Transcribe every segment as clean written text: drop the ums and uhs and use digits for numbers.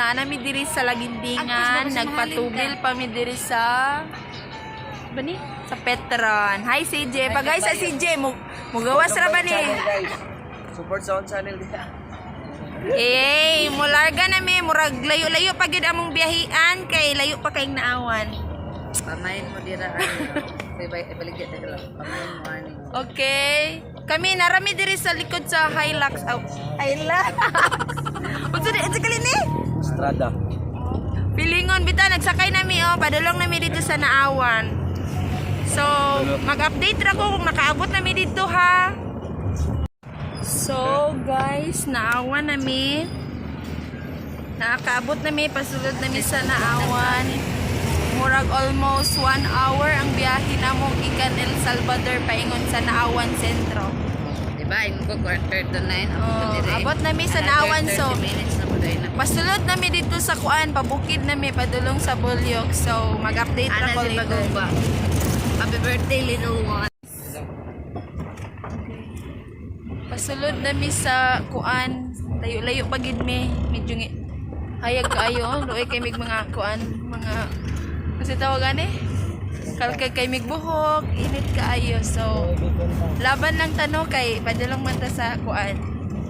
Naa nami diri sa Lagindingan, nagpatubil pa mi diri sa bani sa Petron. Hi CJ, pagay sa CJ mo mugawas ra ba ni? Guys. Support sa on channel diha. Eh, mularga na mi, murag layo-layo pa gid among biyahian kay layo pa kayong naawan. Pamain mo dira ano. Kay baligya ta lang. Pamain mo ani. Okay. Kami narami diri sa likod sa Hilux. Oh, Hilux. Unsa di unsa kali ni? Estrada. Pilingon bitaw nagsakay nami oh, padulong nami dito sa Naawan. So, mag-update ra ko kung nakaabot nami dito ha. So, guys, naawan nami. Nakaabot nami, pasulod nami sa Naawan. Murag almost 1 hour ang biyahe namo gikan El Salvador paingon sa Naawan Sentro. Diba? Ingon ko 8:45. Oh, abot nami sa Naawan so 30 minutes na po dahil na. pasulod nami dito sa kuan, pabukid nami padulong sa Bulyok. So, mag-update ra Ana ko si later. Paguba. Happy birthday, little one. Pasulod nami sa kuan, layo-layo pa gid mi, medyo hayag kaayo, luoy kay mig mga kuan, mga kasi tawag ani? Kalkay kay mig buhok, init kaayo. So, laban lang tano kay padulong man ta sa kuan,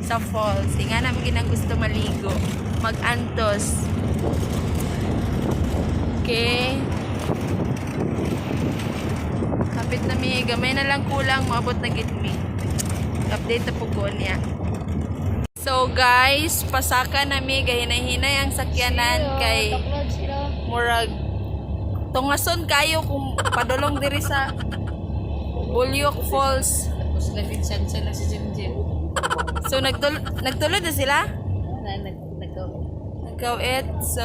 sa falls. Inga na ginang gusto maligo, magantos. Okay. Kapit na mi, gamay na lang kulang, maabot na gid mi. Update na po ko niya. So guys, pasaka na mi, gahinay-hinay ang sakyanan kay murag tungason kayo kung padulong diri sa Bulyok Falls. Tapos lang siya na si Jim Jim. So nagtulod na sila? Na nag nag Nagkawit. So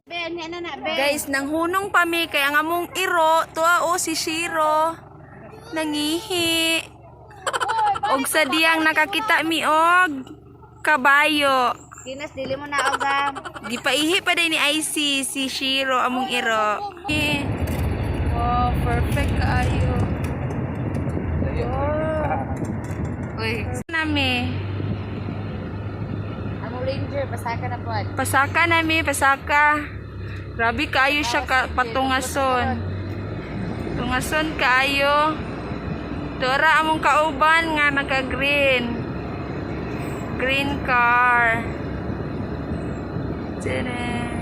Be, na na be. guys, nanghunong pa mi kay ang among iro, tuwa o si Shiro nangihi. Og sa diyang nakakita mi og kabayo. Ginas dili mo na oga. Gipaihi pa din ni IC si Shiro among iro. Eh, wow, perfect kaayo. Wow. Uy, Nami. amo ranger pasaka na pod. Pasaka nami, pasaka. Grabe kaayo siya ka, patungason. Tungason kaayo. Tora among kauban nga naka-green. Green car. Tadaan.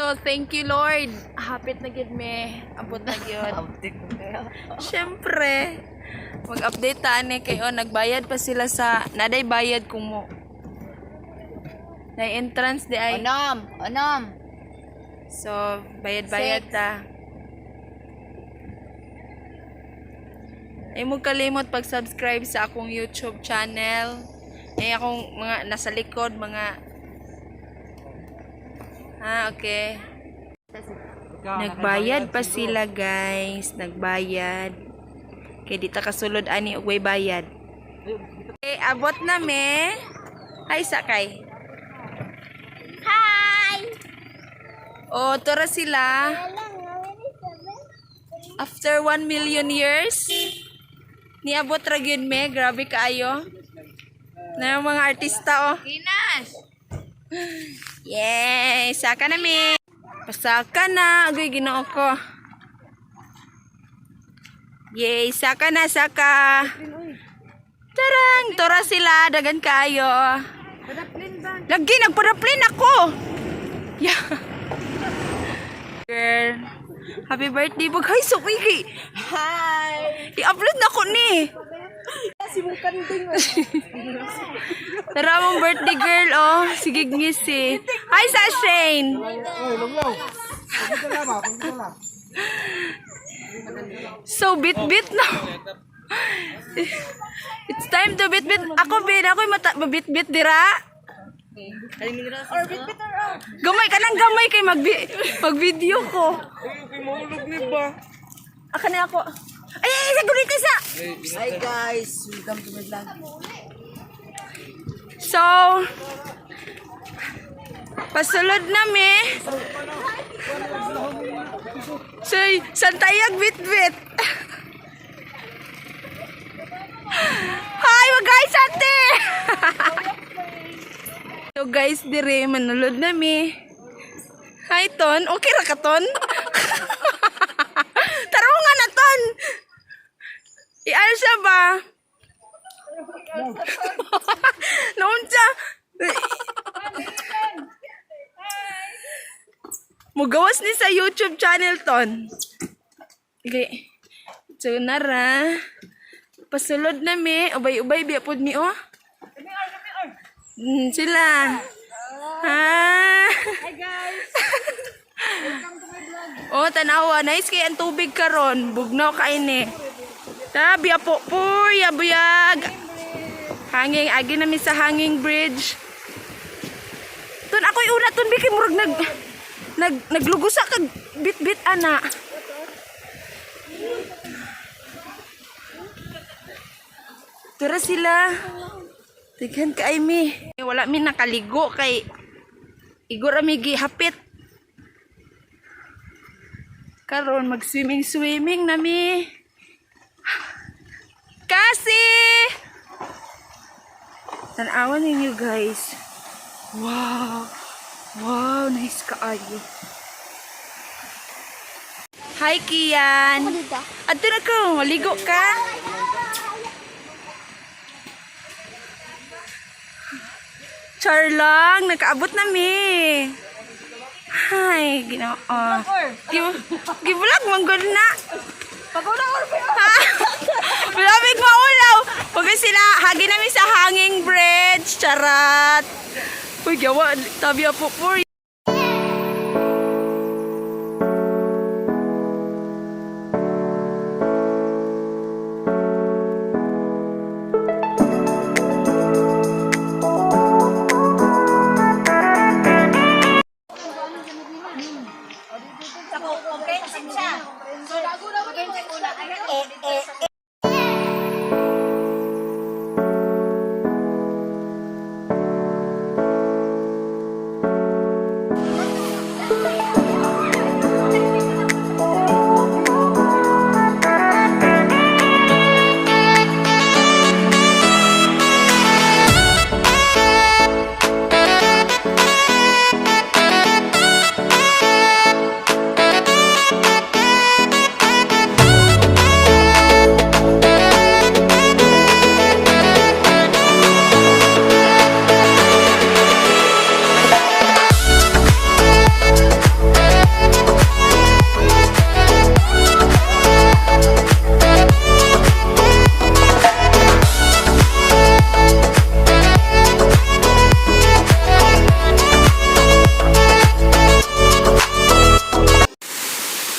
So, thank you Lord. Hapit na gid me. Abot na gyud. Update mo kayo. Siyempre, mag-update ta ani kay oh, nagbayad pa sila sa naday bayad kung mo. Na entrance di ay. Onom, onom. So, bayad-bayad ta. Ay mo kalimot pag-subscribe sa akong YouTube channel. Ay akong mga nasa likod mga. Ah, okay. Nagbayad pa sila, guys. Nagbayad. Kay di ta kasulod ani og way bayad. Okay, abot na me. Hi sakay. Hi! Oh, tora sila. After 1 million years, niabot ra gyud me, grabe kaayo. Na yung mga artista oh. Ginas. Yay! Saka na mi. Pasaka na, agoy Ginoo ko. Yay, saka na, saka. Tarang, tora sila, dagan kaayo. Lagi nagpadaplin ako. Yeah. Girl, happy birthday bag. Hi, so kay. Hi! I-upload na ko ni. Tara mong birthday girl, oh. Sige, ngisi. Hi, sa Shane. So, bit-bit na. It's time to bit-bit. Ako, bin. Ako mata mabit-bit dira. Gamay ka nang gamay kay mag-video ko. Ay, mahulog ni ba? Aka na ako. Ay, ay, ay, sa sa. Hi guys, welcome to my vlog. So, pasulod na mi. So, santayag bit-bit. Hi, mga guys, ate! So guys, dire manulod na mi. Hi, Ton. Okay ra ka, Ton? Tarungan na, Ton! Ial siya ba? Noon siya. Mugawas ni sa YouTube channel, Ton. Okay. So, nara. Pasulod na mi. Ubay-ubay, biya pod mi, oh. Sila. Ah. Hi guys! Welcome to my vlog. Oh, tanawa. Nice kay ang tubig karon. Bugnaw kain eh. Tabi po po, yabuyag. Hanging, agi na mi sa hanging bridge. Tun ako'y una tun biki murag nag naglugusa kag bit-bit ana. Tara sila. Tighan kay mi. Wala mi nakaligo kay igor mi gihapit. Karon mag swimming swimming na mi. Kasi Tanawan ninyo guys. Wow. Wow, nice kaayo. Hi Kian. Adto na ko, maligo ka. Char lang, nakaabot na mi. Hi, Ginoo. Gibulag man gud na. Lamig maulaw. Pag sila, hagi namin sa hanging bridge. Charat. Uy, gawa. Tabi po po.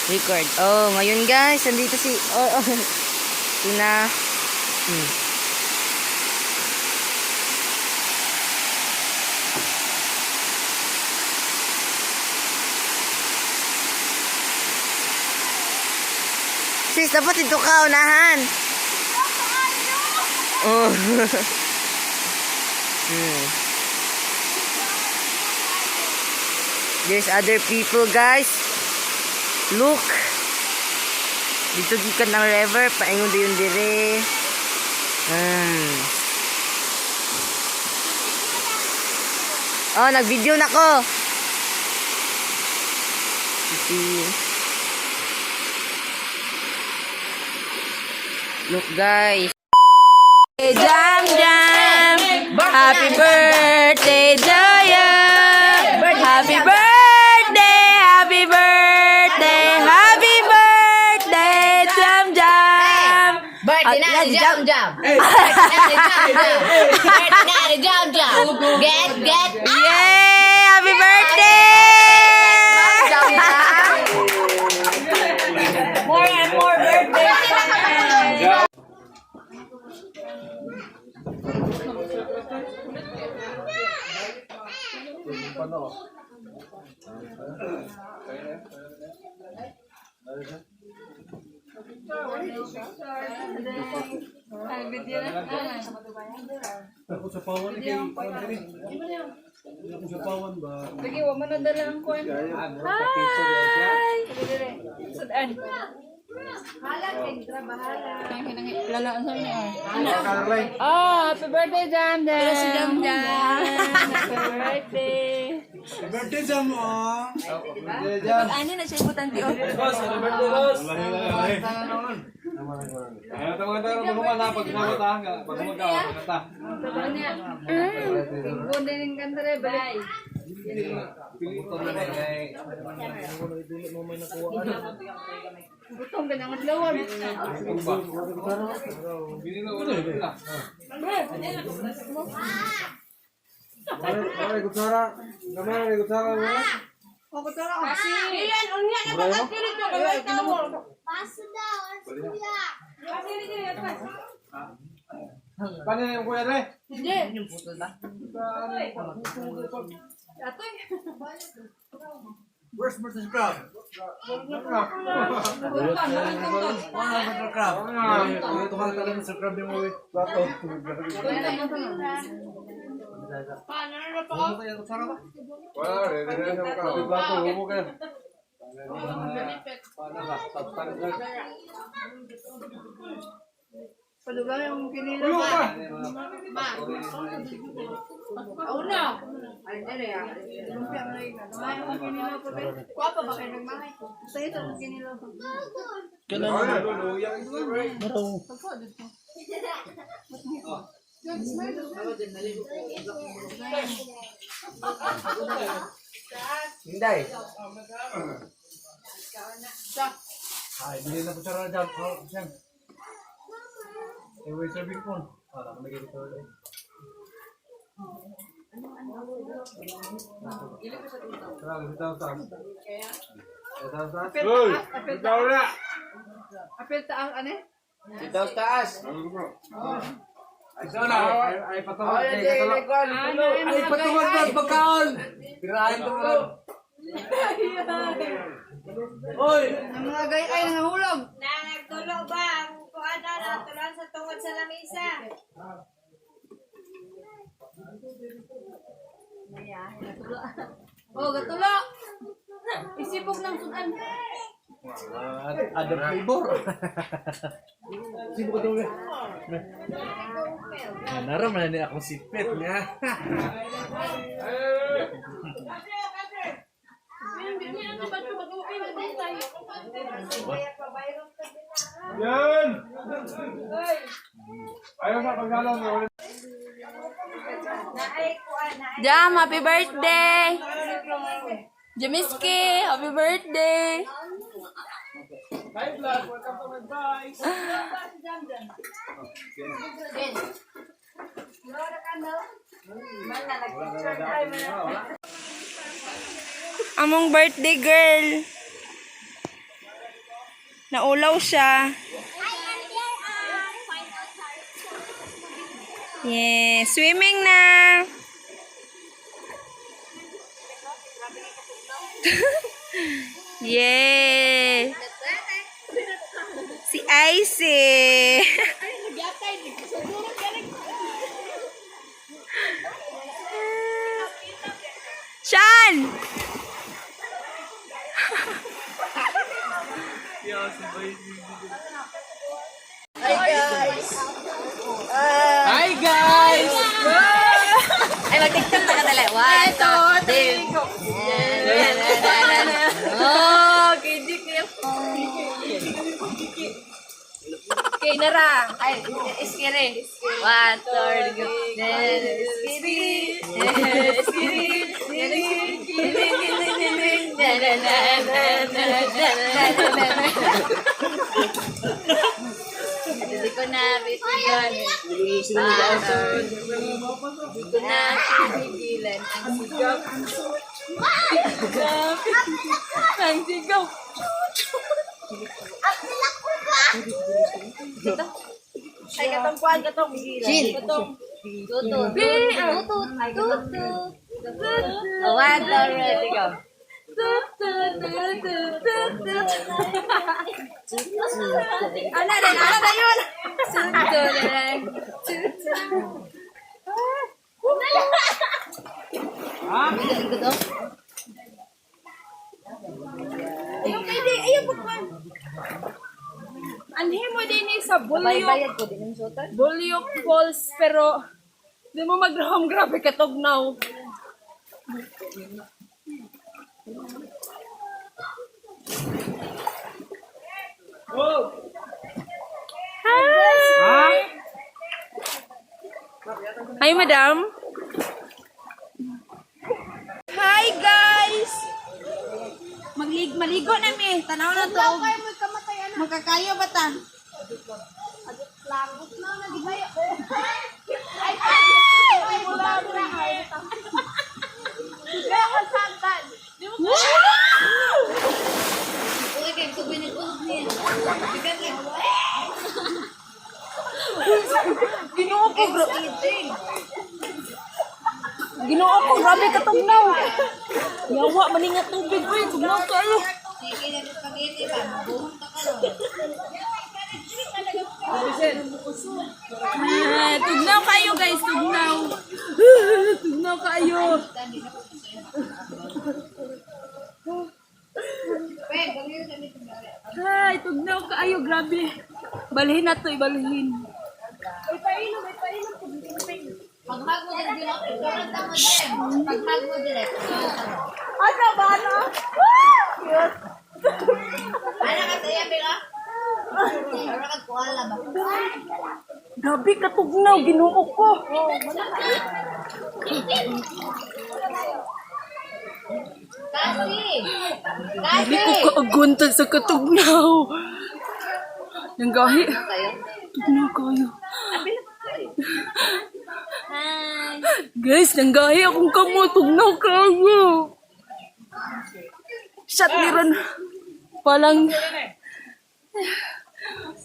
Record. Oh, ngayon guys, nandito si oh. Sina. Sis, dapat dito ka unahan. Oh. There's other people, guys. Look. Dito gikan ang river, paingon din dire. Oh, nag-video na ko. See. Look, guys. Jam Jam. Happy birthday to you. Happy birthday, happy birthday, happy birthday, Jam Jam. Birthday na ni Jam Jam. Birthday na ni Jam Jam. Birthday na ni Jam Jam. Get Yay! Happy birthday! Jam Jam. More and more birthday! Ako sa pawan kay Ako sa pawan ba? Sige, wa man nadala ang kuan. Hi! Sudan. Oh, happy birthday, Jam Jam. Pero si Jam Jam. Happy birthday. Birthday jam oh. Pag-ani na siya ibutan ti oh. Boss, happy birthday, boss! Ayaw tawag tayo pag kumana, pag kumata, pag kumata, Bye. Gutom ka na ng lawon. Iyan, unya na pag-adkirit ko kay tawo. Paso daw, ang kuya. Paano yung kuya Re? Where's Mr. Crab? Wala Mr. Crab. Ito ka talaga Mr. Crab yung uwi. Plato. Wala, ready na yung crab. Plato, humo ka. Paano ba? Padugang yung kinilo Ulo ba? ka! Una. Ay, dere ah. Lumpia man lagi ka. May akong kinilo pa ba? Kuha pa ba kayo nagmahay ko? Sa ito akong kinilo. Hinday. Ay, bili na po siya rin dyan. Oh, siya. Eh, wait, serving phone. Para kung nagiging ito ulit. Tara, kasi taas taas. Taas taas. Uy! Apel taas ano? Taas taas. Ay, ay, patawad. Ay, patawad. Ay, patungod na pagkaon. Pirahin ko mo. Oy! Ang mga gay ay nangahulog. Na nagtulo ba ang kuan na natulan sa tungod sa lamisa? Oh, gatulo. Isipog ng sudan. Other flavor. Sino ko ito? Naram na niya akong sipit niya. Yan! Ayaw sa pagdalang. Jam, happy birthday! Jamiski, happy birthday! Hi vlog! Welcome to my bike! Among birthday girl. Naulaw siya. Yeah, swimming na. Yeah. Si Icy. Sean! Hi guys! Ay, mag-TikTok na ka dali. One, two, three. Oh, KG kayo. Okay, nara. Ay, iskiri. One, two, three, go. Iskiri. Iskiri. Hindi ko na bitigan. Hindi ko na pipigilan ang sigaw. Ang sigaw. Ay, katong kuan, katong. Chin. Katong. Tutu. Tutu. Tutu. One, two, ready, go. Tut, tut, tut, tut, tut, tut. Ana rin, ana na yun. Tut, tut, tut, tut. Ayaw, pwede. Ayaw, pagkuhan. sa Bulyok. Bayad ko din yung sutan. Bulyok Falls pero di mo magrahom, grabe katugnaw. Hi! Hi, madam. Hi, guys! Maglig maligo na mi. Tanaw na to. Makakayo ba ta? Ginoo ko, Ginoo ko, grabe katugnaw. Yawa, maningat tubig. Uy, tugnaw kayo. Ah, tugnaw kayo guys, tugnaw. Tugnaw kayo. Ay, tugnaw kayo, grabe. Balhin na to, ibalhin. Paghag mo dire, paghag mo dire. Ano ba, ano? Ana ka sa iya, Bella? Ara ka kuala ba? Grabe katugnaw, ginoo ko. Kasi! Hindi ko kaaguntan sa katugnaw. Nanggahi. Tugnaw kayo. Guys, nanggahi akong kamo. Tugnaw kayo. Shot meron. Palang...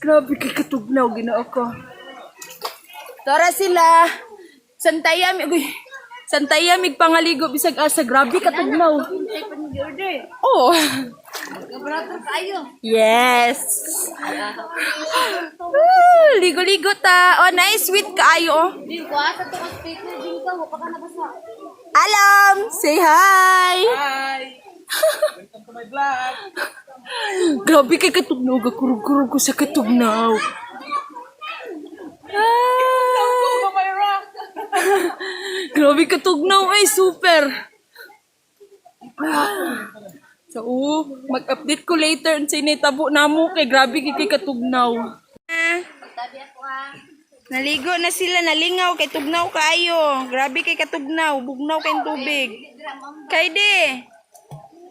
Grabe kay katugnaw, ginoo ko. Tara sila. Santaya mi, uy. Santaya mig pangaligo bisag asa grabe katugnaw. Oh. Gabrato kayo. Yes. Ah, ligo-ligo ta. Oh, nice sweet kaayo oh. Din ko asa to ka speaker din ka, wa pa ka nabasa. Alam, say hi. Hi! Welcome to my vlog! Grabe kay katugnaw, gakurog-kurog ko sa katugnaw. Ah. Grabe katugnaw ay super. Ah. So, mag-update ko later unsay nahitabo namo kay grabe kay katugnaw. Naligo na sila, nalingaw kay tugnaw kaayo. Grabe kay katugnaw, bugnaw kay tubig. Kayde.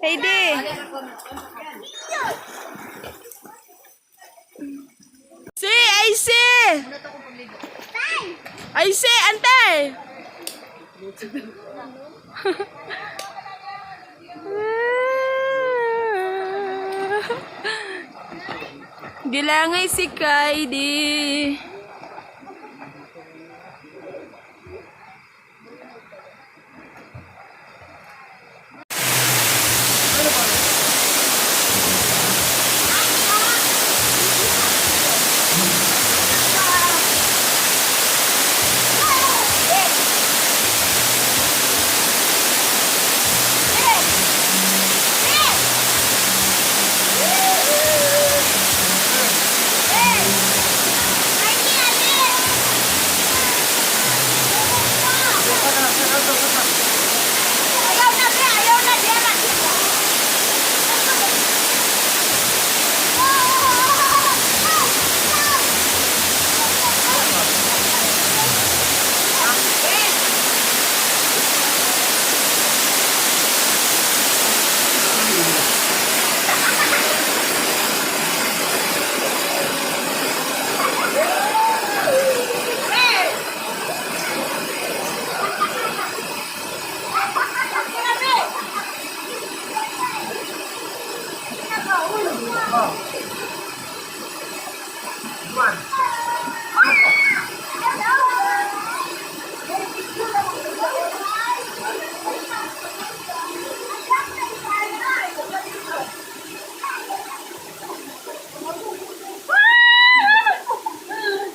Kayde. Si, ay si. Ay si, antay. Gilangay si Kaidi.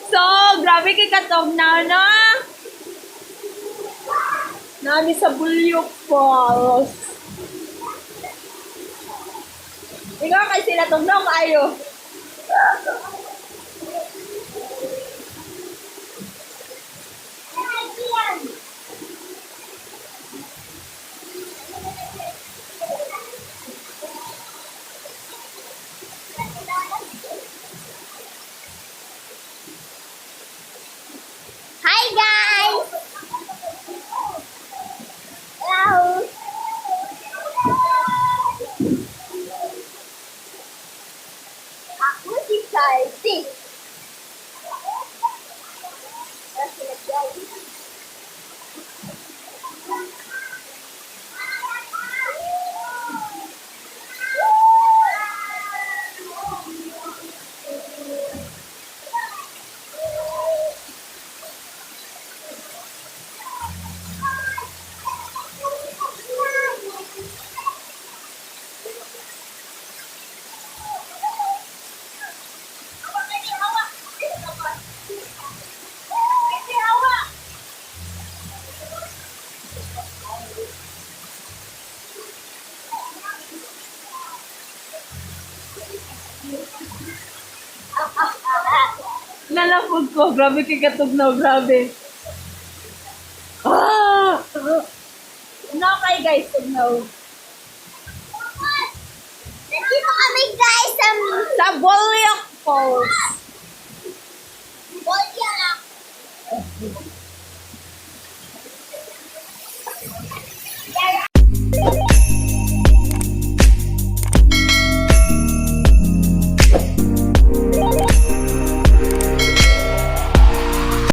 So, grabe kay katugnaw, no? Nami sa Bulyok Falls. Ikaw kay sila tugnaw kaayo. na pud ko. Grabe kay katugnaw, grabe. Ah! Tugnaw kay guys, tugnaw. Nandito kami guys sa Sa Bolyoc Falls. Bolya.